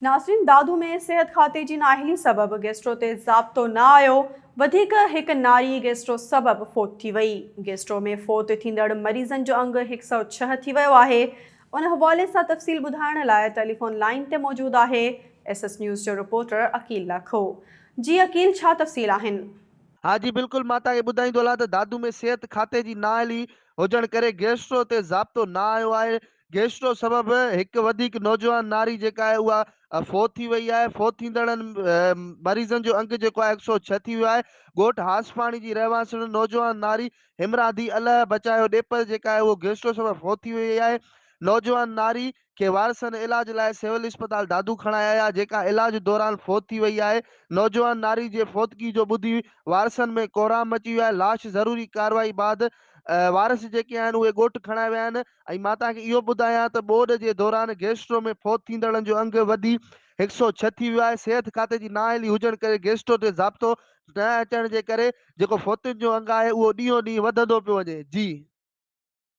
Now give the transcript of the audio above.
ناظرين دادو ۾ صحت کاتي جي نااهلي سبب گيسٽرو تي ضابطو نه آيو، وڌيڪ هڪ ناري گيسٽرو سبب فوت ٿي وئي، گيسٽرو ۾ فوت ٿيندڙ مريضن جو انگ هڪ سئو ڇهه ٿي ويو آهي، ان حوالي سان تفصيل ٻڌائڻ لاء ٽيليفون لائين تي موجود آهي ايس ايس نيوز جو رپورٽر عقيل لاکو، جي عقيل ڇا تفصيل آهن؟ ها جي بلڪل مان توهان کي ٻڌائيندو هلان ته دادو ۾ صحت کاتي جي نااهلي هجڻ ڪري گيسٽرو تي ضابطو نه آيو آهي، گيسٽرو سبب هڪ وڌيڪ نوجوان ناري جيڪا آهي اها فوت ٿي وئي آهي، فوت ٿيندڙن مريضن جو انگ جيڪو آهي هڪ سئو ڇهه ٿي ويو آهي، ڳوٺ هاسفاڻي جي رهواسڻ نوجوان ناري همراڌي الهه بچايو ڏيپر جيڪا آهي اهو گيسٽرو سبب فوت ٿي وئي آهي، نوجوان ناري کي وارثن علاج لاء سول اسپتال دادو کڻائي آيا جيڪا علاج دوران فوت ٿي وئي آهي، نوجوان ناري جي فوتگي جو ٻڌي وارثن ۾ ڪهرام مچي ويو آهي، لاش ضروري ڪارروائي بعد وارث جيڪي آهن اهي ڳوٺ کڻائي ويا آهن ۽ مان توهان کي اهو به ٻڌايان ته ٻوڏ جي دوران گيسٽرو ۾ فوت ٿيندڙن جو انگ وڌي 106 ٿي ويو آهي، صحت کاتي جي نااهلي هجڻ ڪري گيسٽرو تي ضابطو نه اچڻ جي ڪري جيڪو فوتين جو انگ آهي اهو ڏينهون ڏينهن وڌندو پيو وڃي. جي.